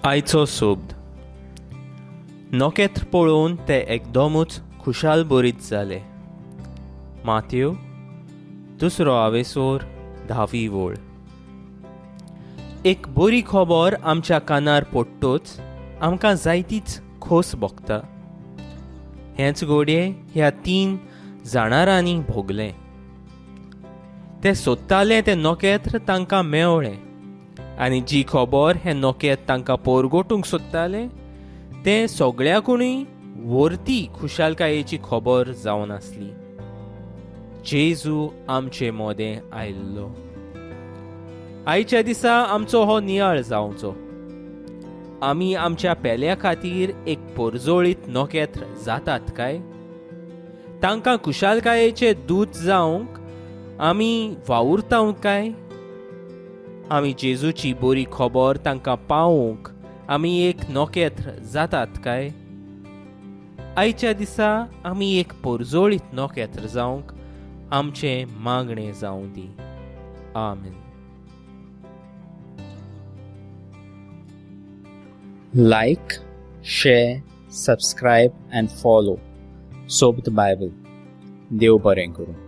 आयचो सोब्द नखेत्र पळोवन ते एकदमूच खुशाल बरीत जाले. माथ्यो दुसरो आवेसोर धावी वळ. एक बरी खबर आमच्या कानार पडटच आमकां जायतीच खोस भोगता. हेंच घोडये ह्या तीन जाणारांनी भोगलें. ते सोदताले तें नखेत्र तांकां मेवळें आनी जी खबर हें नखेत्र तांकां पोरगोटूंक सोदतालें तें सगळ्याकूनय वर्ती खुशालकायेची खबर जावन आसली. जेजू आमचे मोदें आयिल्लो. आयच्या दिसा आमचो हो नियाळ जावचो. आमी आमच्या पेल्या खातीर एक पोरजोळीत नखेत्र जातात काय? तांकां खुशालकायेचे दूत जावंक आमी वावुरता काय? आमी जेजूची बरी खबर तांकां पावोवंक आमी एक नखेत्र जातात काय? आयच्या दिसा आमी एक पोरजोळीत नखेत्र जावंक आमचें मागणें जावं दी. आमेन. Like, share, subscribe and follow Sobd Bible. देव बरें करूं.